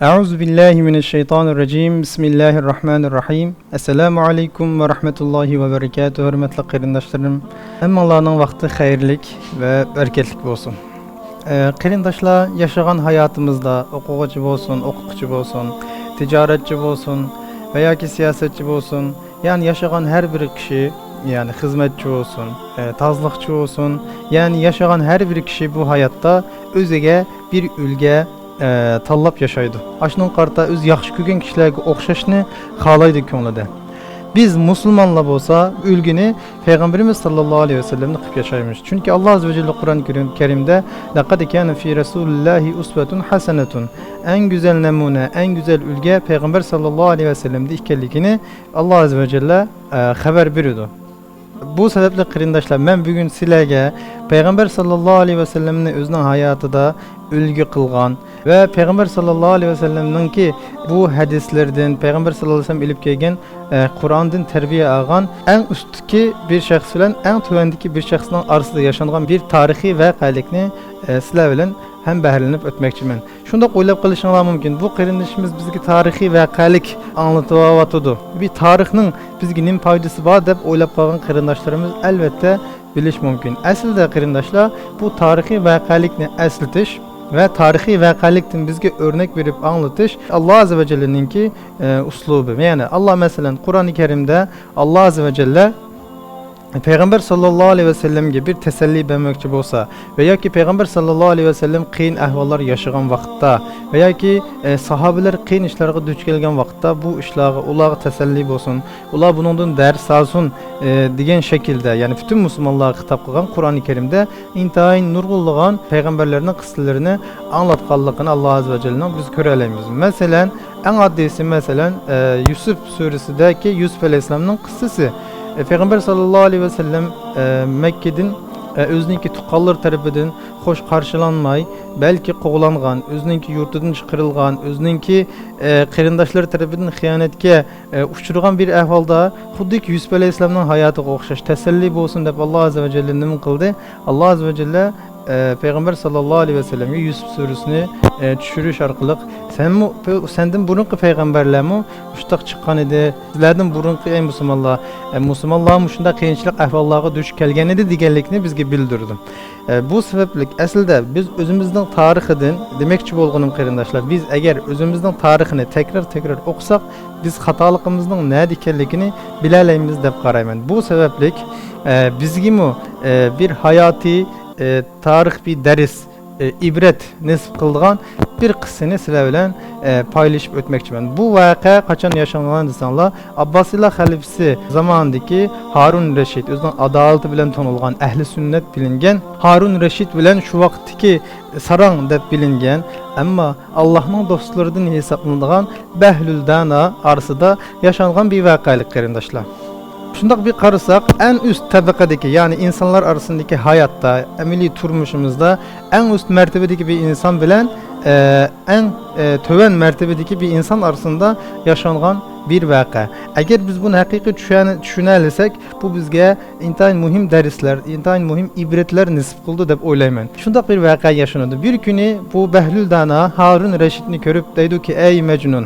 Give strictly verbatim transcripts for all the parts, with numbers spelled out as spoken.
أعوذ بالله من الشيطان الرجيم. بسم الله الرحمن الرحيم. ئەسسالامۇ ئەلەيكۇم ۋە رەھمەتۇللاھى ۋە بەرىكاتۇھ، ھۆرمەتلىك قېرىنداشلىرىم. ھەممىڭلارنىڭ ۋاقتى خەيرلىك ۋە بەرىكەتلىك بولسۇن. ئە، قېرىنداشلار، ياشىغان ھاياتىمىزدا ئوقۇغۇچى بولسۇن، ئوقۇتقۇچى بولسۇن، تىجارەتچى بولسۇن ۋە ياكى سىياسەتچى بولسۇن، يەنى ياشىغان ھەر بىر كىشى، يەنى خىزمەتچى بولسۇن، ئە، تازىلىقچى بولسۇن، يەنى ياشىغان ھەر بىر كىشى بۇ ھاياتتا ئۆزىگە بىر ئۈلگە ئە، تاللاپ ياشايدۇ. ئاشۇنىڭغا قارىتا ئۆزى ياخشى كۆرگەن كىشىلەرگە ئوخشاشنى خالايدۇ كۆڭلىدە. بىز مۇسۇلمانلار بولسا ئۈلگىنى پەيغەمبىرىمىز ساللاللاھۇ ئەلەيھى ۋەسەللەمنى قىلىپ ياشايمىز. چۈنكى ئاللا ئەززە ۋە جەللە قۇرئان كەرىم-، كەرىمدە «لەقەد كانە فى رەسۇلىللاھى ئۇسۋەتۇن ھەسەنەتۇن»، ئەڭ گۈزەل نەمۇنە، ئەڭ گۈزەل ئۈلگە پەيغەمبەر ساللاللاھۇ ئەلەيھى ۋەسەللەمدە ئىكەنلىكىنى ئاللا ئەززە ۋە جەللە، ئە، خەۋەر بېرىدۇ. بۇ سەۋەبلىك قېرىنداشلار، مەن بۈگۈن سىلەرگە پەيغەمبەر ساللاللاھۇ ئەلەيھى ۋەسەللەمنى ئۆزىنىڭ ھاياتىدا ئۈلگە قىلغان ۋە پەيغەمبەر ساللاللاھۇ ئەلەيھى ۋەسەللەمنىڭكى بۇ ھەدىسلىرىدىن، پەيغەمبەر ساللاللاھۇ ئەلەيھى ۋەسەللەم ئېلىپ كەلگەن، ئە، قۇرئاندىن تەربىيە ئالغان ئەڭ ئۈستتىكى بىر شەخس بىلەن ئەڭ تۆۋەندىكى بىر شەخسنىڭ ئارىسىدا ياشانغان بىر تارىخىي ۋەقەلىكنى، ئە، سىلەر بىلەن ھەمبەھىرلىنىپ ئۆتمەكچىمەن. شۇنداق ئويلاپ قېلىشىڭلار مۇمكىن، بۇ قېرىندىشىمىز بىزگە تارىخىي ۋەقەلىك ئاڭلىتىۋاتىدۇ. بىر تارىخنىڭ بىزگە نېمە پايدىسى بار دەپ ئويلاپ قالغان قېرىنداشلىرىمىز ئەلۋەتتە بىلىش مۇمكىن. ئەسلىدە قېرىنداشلار، بۇ تارىخىي ۋەقەلىكنى ئەسلىتىش ۋە تارىخىي ۋەقەلىكتىن بىزگە ئۆرنەك بېرىپ ئاڭلىتىش ئاللا ئەززە ۋە جەللىنىڭكى، ئە، ئۇسلۇبى. يەنى ئاللا، مەسىلەن، قۇرئانى كەرىمدە ئاللا ئەززە ۋە جەللە پەيغەمبەر ساللاللاھۇ ئەلەيھى ۋەسەللەمگە بىر تەسەللى بەرمەكچى بولسا ۋە ياكى پەيغەمبەر ساللاللاھۇ ئەلەيھى ۋەسەللەم قىيىن ئەھۋاللار ياشىغان ۋاقىتتا ۋە ياكى، ئە، ساھابىلەر قىيىن ئىشلارغا دۇچ كەلگەن ۋاقىتتا بۇ ئىشلارغا، ئۇلارغا تەسەللى بولسۇن، ئۇلار بۇنىڭدىن دەرس ئالسۇن، ئە، دېگەن شەكىلدە، يەنى پۈتۈن مۇسۇلمانلارغا خىتاب قىلغان قۇرئانى كەرىمدە ئىنتايىن نۇرغۇنلىغان پەيغەمبەرلەرنىڭ قىسسىلىرىنى ئاڭلاتقانلىقىنى ئاللا ئەززە ۋە جەللىنىڭ بىز كۆرەلەيمىز. مەسىلەن، ئەڭ ئاددىيسى، مەسىلەن، ئە، يۈسۈپ سۈرىسىدىكى يۈسۈپ ئەلەيھىسسالامنىڭ قىسسىسى. ئە، پەيغەمبەر ساللاللاھۇ ئەلەيھى ۋەسەللەم، ئە، مەككىدىن، ئە، ئۆزىنىڭكى تۇغقانلىرى تەرىپىدىن خوش قارشىلانماي، بەلكى قوغلانغان، ئۆزىنىڭكى يۇرتىدىن چىقىرىلغان، ئۆزىنىڭكى، ئە، قېرىنداشلىرى تەرىپىدىن خىيانەتكە، ئە، ئۇچرىغان بىر ئەھۋالدا، خۇددىكى يۈسۈپ ئەلەيھىسسالامنىڭ ھاياتىغا ئوخشاش تەسەللى بولسۇن دەپ، ئاللا ئەززە ۋە جەللە نېمە قىلدى؟ ئاللا ئەززە ۋە جەللە، ئە، پەيغەمبەر ساللاللاھۇ ئەلەيھى ۋەسەللەمگە يۈسۈپ سۈرىسىنى، ئە، چۈشۈرۈش ئارقىلىق، سەنمۇ، سەندىن بۇرۇنقى پەيغەمبەرلەرمۇ مۇشۇنداق چىققان ئىدى، سىلەردىن بۇرۇنقى، ئەي مۇسۇلمانلار، ئە، مۇسۇلمانلارمۇ مۇشۇنداق قىيىنچىلىق ئەھۋاللارغا دۇچ كەلگەن ئىدى دېگەنلىكنى بىزگە بىلدۈرىدۇ. ئە، بۇ سەۋەبلىك ئەسلىدە بىز ئۆزىمىزنىڭ تارىخىدىن، دېمەكچى بولغىنىم قېرىنداشلار، بىز ئەگەر ئۆزىمىزنىڭ تارىخىنى تەكرار-تەكرار ئوقۇساق، بىز خاتالىقىمىزنىڭ نەدە ئىكەنلىكىنى بىلەلەيمىز دەپ قارايمەن. بۇ سەۋەبلىك، ئە، بىزگىمۇ، ئە، بىر ھاياتىي، ئە، تارىخ، بىر دەرس، ئە، ئىبرەت نېسىپ قىلىدىغان بىر قىسسىنى سىلەر بىلەن، ئە، پايلىشىپ ئۆتمەكچىمەن. بۇ ۋەقە قاچان ياشانغان دېسەڭلار، ئابباسىيلار خەلىپىسى زامانىدىكى ھارۇن رەشىد، ئۆزىنىڭ ئادالىتى بىلەن تونۇلغان، ئەھلى سۈننەت بىلىنگەن ھارۇن رەشىد بىلەن شۇ ۋاقىتتىكى ساراڭ دەپ بىلىنگەن، ئەمما ئاللاھنىڭ دوستلىرىدىن ھېسابلىنىدىغان بەھلۈل دانا ئارىسىدا ياشانغان بىر ۋەقەلىك، قېرىنداشلار. شۇنداق بىر قارىساق، ئەڭ ئۈست تەبىقىدىكى، يەنى ئىنسانلار ئارىسىدىكى ھاياتتا، ئەمەلىي تۇرمۇشىمىزدا ئەڭ ئۈست مەرتىبىدىكى بىر ئىنسان بىلەن، ئە، ئەڭ، ئە، تۆۋەن مەرتىبىدىكى بىر ئىنسان ئارىسىدا ياشانغان بىر ۋەقە. ئەگەر بىز بۇنى ھەقىقىي چۈشەن-، چۈشىنەلىسەك، بۇ بىزگە ئىنتايىن مۇھىم دەرسلەر، ئىنتايىن مۇھىم ئىبرەتلەر نېسىپ قىلىدۇ دەپ ئويلايمەن. شۇنداق بىر ۋەقە ياشىنىدۇ. بىر كۈنى بۇ بەھلۈل دانا ھارۇن رەشىدنى كۆرۈپ دەيدۇكى، ئەي مەجنۇن،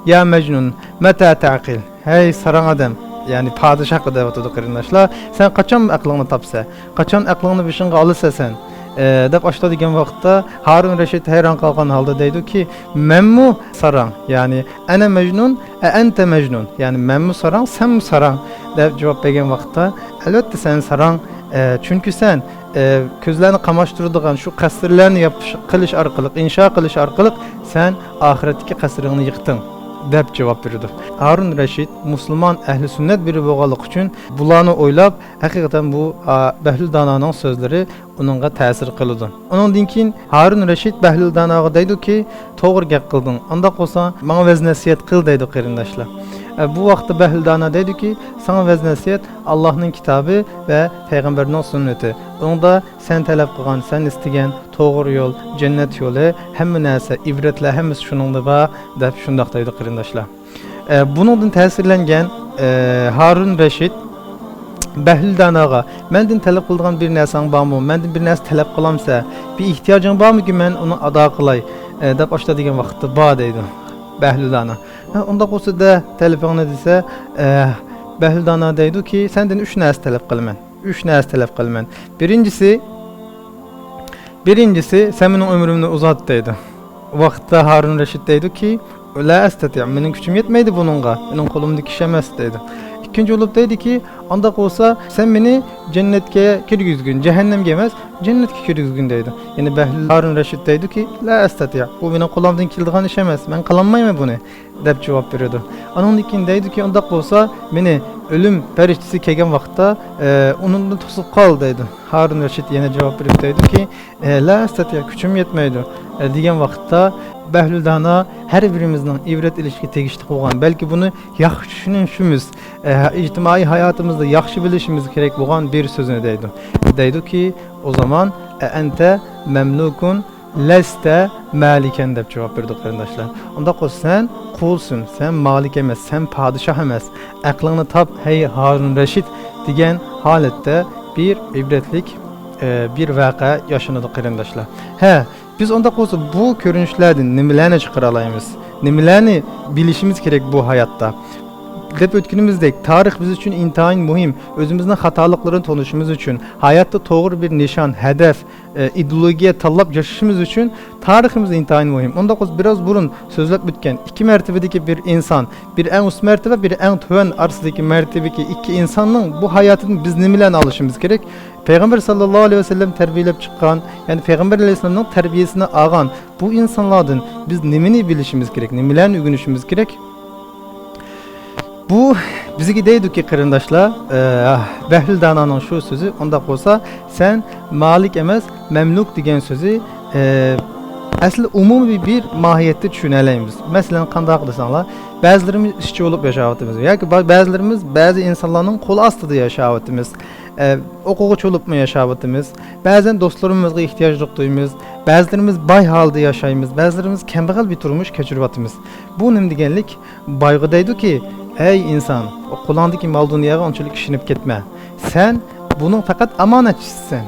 يا مەجنۇن، مەتە تەقىل؟ ھەي ساراڭ ئادەم، يەنى پادىشاھقا دەۋاتىدۇ قېرىنداشلار، سەن قاچان ئەقلىڭنى تاپسەن؟ قاچان ئەقلىڭنى بېشىڭغا ئالىسەن سەن؟ ئە، دەپ ئاشۇنداق دېگەن ۋاقىتتا ھارۇن رەشىد ھەيران قالغان ھالدا دەيدۇكى، مەنمۇ ساراڭ، يەنى ئەنە مەجنۇن، ئە ئەنتە مەجنۇن، يەنى مەنمۇ ساراڭ، سەنمۇ ساراڭ دەپ جاۋاب بەرگەن ۋاقىتتا، ئەلۋەتتە سەن ساراڭ، ئە، چۈنكى سەن، ئە، كۆزلەرنى قاماشتۇرىدىغان شۇ قەسىرلەرنى ياپىش-، قىلىش ئارقىلىق، ئىنشا قىلىش ئارقىلىق سەن ئاخىرەتتىكى قەسرىڭنى يىقتىڭ دەپ جاۋاب بېرىدۇ. ھارۇن رەشىد مۇسۇلمان ئەھلى سۈننەت بىرى بولغانلىقى ئۈچۈن بۇلارنى ئويلاپ، ھەقىقەتەن بۇ، ئا، بەھلۈل دانانىڭ سۆزلىرى ئۇنىڭغا تەسىر قىلىدۇ. ئۇنىڭدىن كېيىن ھارۇن رەشىد بەھلۈل داناغا دەيدۇكى، توغرا گەپ قىلدىڭ. ئانداق بولسا ماڭا ۋەز نەسىھەت قىل دەيدۇ قېرىنداشلار. ئە، بۇ ۋاقىتتا بەھلۈل دانا دەيدۇكى، ساڭا ۋەز نەسىھەت ئاللاھنىڭ كىتابى ۋە پەيغەمبەرنىڭ سۈننىتى. ئۇنىڭدا سەن تەلەپ قىلغان، سەن ئىستىگەن توغرا يول، جەننەت يولى، ھەممە نەرسە، ئىبرەتلەر ھەممىسى شۇنىڭدا بار دەپ شۇنداق دەيدۇ قېرىنداشلار. ئە، بۇنىڭدىن تەسىرلەنگەن، ئە، ھارۇن رەشىد بەھلۈل داناغا، مەندىن تەلەپ قىلىدىغان بىر نەرسەڭ بارمۇ؟ مەندىن بىر نەرسە تەلەپ قىلامسەن؟ بىر ئېھتىياجىڭ بارمىكىن، مەن ئۇنى ئادا قىلاي؟ ئە، دەپ ئاشتا دېگەن ۋاقىتتا بار دەيدۇ بەھلۇل دانا. ھە، ئۇنداق بولسا دە تەلىپىڭنى دېسە، ئە، بەھلۇل دانا دەيدۇكى، سەندىن ئۈچ نەرسە تەلەپ قىلىمەن. ئۈچ نەرسە تەلەپ قىلىمەن. بىرىنچىسى، بىرىنچىسى، سەن مېنىڭ ئۆمرۈمنى ئۇزارت دەيدۇ. ۋاقىتتا ھارۇن رەشىد دەيدۇكى، لا ئەستەتىئ، مېنىڭ كۈچۈم يەتمەيدۇ بۇنىڭغا، مېنىڭ قولۇمدىكى ئىش ئەمەس دەيدۇ. ئىككىنچى بولۇپ دەيدۇكى، ئانداق بولسا سەن مېنى جەننەتكە كىرگۈزگىن، جەھەننەمگە ئەمەس، جەننەتكە كىرگۈزگىن دەيدۇ. يەنى بەھلۇل ھارۇن رەشىد دەيدۇكى، لا ئەستەتىئ، بۇ مېنىڭ قولۇمدىن كېلىدىغان ئىش ئەمەس، مەن قىلالمايمەن بۇنى، دەپ جاۋاب بېرىدۇ. ئانىڭدىن كېيىن دەيدۇكى، ئۇنداق بولسا مېنى ئۆلۈم پەرىشتىسى كەلگەن ۋاقىتتا، ئە، ئۇنىڭدىن توسۇپ قال دەيدۇ. ھارۇن رەشىد يەنە جاۋاب بېرىپ دەيدۇكى، ئە، لا ئەستەتىئ، كۈچۈم يەتمەيدۇ، ئە، دېگەن ۋاقىتتا بەھلۇل دانا ھەر بىرىمىزنىڭ ئىبرەت ئېلىشقا تېگىشلىك بولغان، بەلكى بۇنى ياخشى چۈشىنىشىمىز، ئە، ئىجتىمائىي ھاياتىمىزدا ياخشى بىلىشىمىز كېرەك بولغان بىر سۆزنى دەيدۇ. دەيدۇكى، ئۇ زامان، ئەئەنتە مەملۇكۇن لەستە مالىكەن دەپ جاۋاب بېرىدۇ، قېرىنداشلار. ئۇنداق بولسا سەن قۇلسەن، سەن مالىك ئەمەس، سەن پادىشاھ ئەمەس. ئەقلىڭنى تاپ، ھەي ھارۇن رەشىد، دېگەن ھالەتتە بىر ئىبرەتلىك، ئە، بىر ۋەقە ياشىنىدۇ، قېرىنداشلار. ھە، بىز ئۇنداق بولسا بۇ كۆرۈنۈشلەردىن نېمىلەرنى چىقىرالايمىز؟ نېمىلەرنى بىلىشىمىز كېرەك بۇ ھاياتتا؟ دەپ ئۆتكىنىمىزدەك، تارىخ بىز ئۈچۈن ئىنتايىن مۇھىم. ئۆزىمىزنىڭ خاتالىقلىرىنى تونۇشىمىز ئۈچۈن، ھاياتتا توغرا بىر نىشان، ھەدەپ، ئە، ئىدېئولوگىيە تاللاپ ياشىشىمىز ئۈچۈن تارىخىمىز ئىنتايىن مۇھىم. ئۇنداق بولسا، بىراز بۇرۇن سۆزلەپ ئۆتكەن ئىككى مەرتىبىدىكى بىر ئىنسان، بىر ئەڭ ئۈست مەرتىبە، بىر ئەڭ تۆۋەن ئارىسىدىكى مەرتىبىدىكى ئىككى ئىنساننىڭ بۇ ھاياتىدىن بىز نېمىلەرنى ئالىشىمىز كېرەك؟ پەيغەمبەر ساللاللاھۇ ئەلەيھى ۋەسەللەم تەربىيەلەپ چىققان، يەنى پەيغەمبەر ئەلەيھىسسالامنىڭ تەربىيەسىنى ئالغان بۇ ئىنسانلاردىن بىز نېمىنى بىلىشىمىز كېرەك؟ نېمىلەرنى ئۆگىنىشىمىز كېرەك؟ بۇ بىزگە دەيدۇكى، قېرىنداشلار، ئە، بەھلۇل دانانىڭ شۇ سۆزى، ئۇنداق بولسا، سەن مالىك ئەمەس، مەملۇك دېگەن سۆزى، ئە، ئەسلى ئومۇمىي بىر ماھىيەتتە چۈشىنەلەيمىز. مەسىلەن، قانداق دېسەڭلار، بەزىلىرىمىز ئىشچى بولۇپ ياشاۋاتىمىز ياكى با-، بەزىلىرىمىز بەزى ئىنسانلارنىڭ قول ئاستىدا ياشاۋاتىمىز. ئە، ئوقۇغۇچى بولۇپمۇ ياشاۋاتىمىز. بەزەن دوستلىرىمىزغا ئېھتىياجلىق تۇيىمىز. بەزىلىرىمىز باي ھالدا ياشايمىز. بەزىلىرىمىز كەمبەغەل بىر تۇرمۇش كەچۈرۈۋاتىمىز. بۇ نېمە دېگەنلىك؟ بايغا دەيدۇكى، ئەي ئىنسان، قولۇڭدىكى مال-دۇنياغا ئۇنچىلىك ئىشىنىپ كەتمە. سەن بۇنىڭ پەقەت ئامانەتچىسىسەن.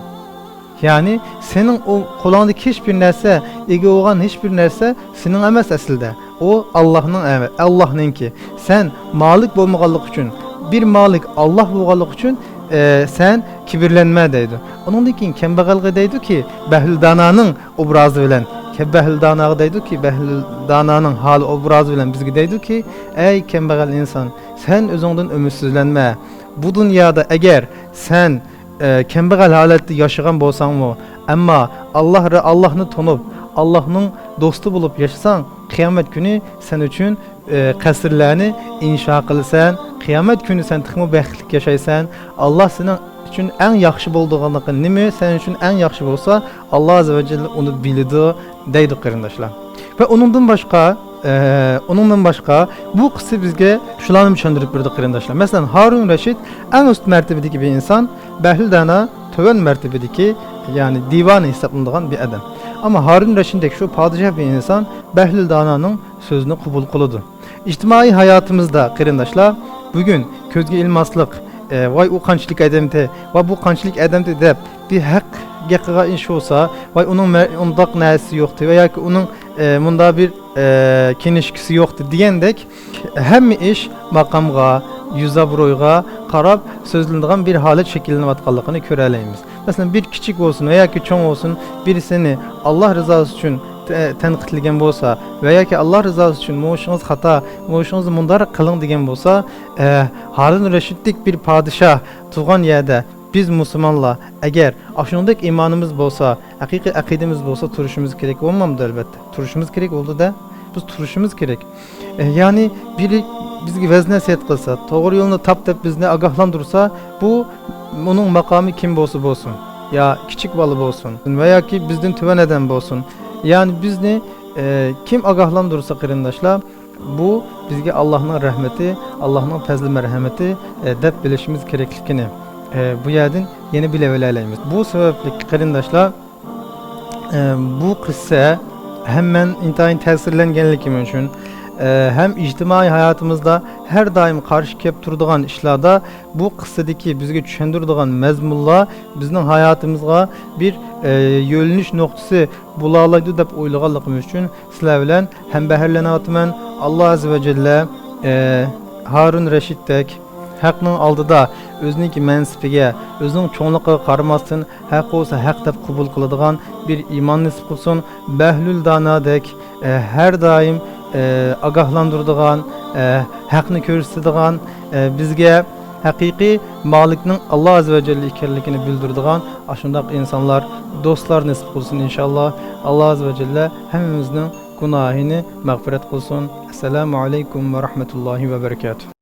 يەنى سېنىڭ ئۇ قولۇڭدىكى ھېچ بىر نەرسە، ئىگە بولغان ھېچ بىر نەرسە سېنىڭ ئەمەس ئەسلىدە. ئۇ ئاللاھنىڭ ئەمە-، ئاللاھنىڭكى. سەن مالىك بولمىغانلىقى ئۈچۈن، بىر مالىك ئاللاھ بولغانلىقى ئۈچۈن، ئە، سەن كىبىرلەنمە دەيدۇ. ئۇنىڭدىن كېيىن كەمبەغەلگە دەيدۇكى، بەھلۇل دانانىڭ ئوبرازى بىلەن، كە-، بەھلۇل داناغا دەيدۇكى، بەھلۇل دانانىڭ ھالى ئوبرازى بىلەن بىزگە دەيدۇكى، ئەي كەمبەغەل ئىنسان، سەن ئۆزۈڭدىن ئۈمىدسىزلەنمە. بۇ دۇنيادا ئەگەر سەن، ئە، كەمبەغەل ھالەتتە ياشىغان بولساڭمۇ، ئەمما ئاللاھ رە-، ئاللاھنى تونۇپ، ئاللاھنىڭ دوستى بولۇپ ياشىساڭ، قىيامەت كۈنى سەن ئۈچۈن، ئە، قەسىرلەرنى ئىنشا قىلىسەن. قىيامەت كۈنى سەن تېخىمۇ بەختلىك ياشايسەن. ئاللاھ سېنىڭ ئۈچۈن ئەڭ ياخشى بولىدىغانلىقى نېمە، سەن ئۈچۈن ئەڭ ياخشى بولسا، ئاللاھ ئەززە ۋە جەللە ئۇنى بىلىدۇ، دەيدۇ، قېرىنداشلار. ۋە ئۇنىڭدىن باشقا، ئە، ئۇنىڭدىن باشقا بۇ قىسسە بىزگە شۇلارنى چۈشەندۈرۈپ بېرىدۇ، قېرىنداشلار. مەسىلەن، ھارۇن رەشىد ئەڭ ئۈست مەرتىبىدىكى بىر ئىنسان، بەھلۇل دانا تۆۋەن مەرتىبىدىكى، يەنى دىۋانە ھېسابلىنىدىغان بىر ئادەم. ئەمما ھارۇن رەشىدتەك شۇ پادىشاھ بىر ئىنسان بەھلۇل دانانىڭ سۆزىنى قوبۇل قىلىدۇ. ئىجتىمائىي ھاياتىمىزدا، قېرىنداشلار، بۈگۈن كۆزگە ئىلماسلىق، ئە، ۋاي ئۇ قانچىلىك ئادەمتى، ۋاي بۇ قانچىلىك ئادەمتى دەپ بىر ھەق گەپ قىلغان ئىش بولسا، ۋاي ئۇنىڭ مە-، ئۇنداق نەرسىسى يوقتى ۋە ياكى ئۇنىڭ، ئە، مۇنداق بىر، ئە، كىنىشكىسى يوقتى دېگەندەك ھەممە ئىش ماقامغا، يۈز ئابرويغا قاراپ سۆزلىنىدىغان بىر ھالەت شەكىللىنىۋاتقانلىقىنى كۆرەلەيمىز. مەسىلەن، بىر كىچىك بولسۇن ۋە ياكى چوڭ بولسۇن، بىرسىنى ئاللاھ رىزاسى ئۈچۈن تە-، تەنقىدلىگەن بولسا ۋە ياكى ئاللاھ رىزاسى ئۈچۈن مۇشۇڭىز خاتا، مۇشۇڭىزنى مۇنداق قىلىڭ دېگەن بولسا، ئە، ھارۇن رەشىدتەك بىر پادىشاھ تۇرغان يەردە بىز مۇسۇلمانلار ئەگەر ئاشۇنىڭدەك ئىمانىمىز بولسا، ھەقىقىي ئەقىدىمىز بولسا تۇرۇشىمىز كېرەك بولمامدۇ؟ ئەلۋەتتە، تۇرۇشىمىز كېرەك بولىدۇ-دە. بىز تۇرۇشىمىز كېرەك. ئە، يەنى بىرى بىزگە ۋەز نەسىھەت قىلسا، توغرا يولنى تاپ دەپ بىزنى ئاگاھلاندۇرسا، بۇ ئۇنىڭ ماقامى كىم بولسا بولسۇن، يا كىچىك بالا بولسۇن ۋە ياكى بىزدىن تۆۋەن ئادەم بولسۇن، يەنى بىزنى، ئە، كىم ئاگاھلاندۇرسا، قېرىنداشلار، بۇ بىزگە ئاللاھنىڭ رەھمىتى، ئاللاھنىڭ پەزلى مەرھەمىتى، ئە، دەپ بىلىشىمىز كېرەكلىكىنى، ئە، بۇ يەردىن يەنە بىلىۋېلەلەيمىز. بۇ سەۋەبلىك، قېرىنداشلار، ئە، بۇ قىسسە ھەم مەن ئىنتايىن تەسىرلەنگەنلىكىم ئۈچۈن، ئە، ھەم ئىجتىمائىي ھاياتىمىزدا ھەر دائىم قارشى كەپ تۇرىدىغان ئىشلاردا بۇ قىسسىدىكى بىزگە چۈشەندۈرىدىغان مەزمۇنلار بىزنىڭ ھاياتىمىزغا بىر، ئە، يۆنىلىش نۇقتىسى بولالايدۇ دەپ ئويلىغانلىقىم ئۈچۈن سىلەر بىلەن ھەمبەھىرلىنىۋاتىمەن. ئاللا ئەززە ۋە جەللە، ئە، ھارۇن رەشىدتەك ھەقنىڭ ئالدىدا ئۆزىنىڭكى مەنسىپىگە، ئۆزىنىڭ چوڭلۇقىغا قارىماستىن، ھەق بولسا ھەق دەپ قوبۇل قىلىدىغان بىر ئىمان نېسىپ قىلسۇن. بەھلۇل دانادەك، ئە، ھەر دائىم، ئە، ئاگاھلاندۇرىدىغان، ئە، ھەقنى كۆرسىتىدىغان، ئە، بىزگە ھەقىقىي مالىكنىڭ ئاللا ئەززە ۋە جەللە ئىكەنلىكىنى بىلدۈرىدىغان ئاشۇنداق ئىنسانلار، دوستلار نېسىپ قىلسۇن ئىنشاللا. ئاللا ئەززە ۋە جەللە ھەممىمىزنىڭ گۇناھىنى مەغپىرەت قىلسۇن. ئەسسالامۇ ئەلەيكۇم ۋە رەھمەتۇللاھى ۋە بەرىكاتۇھ.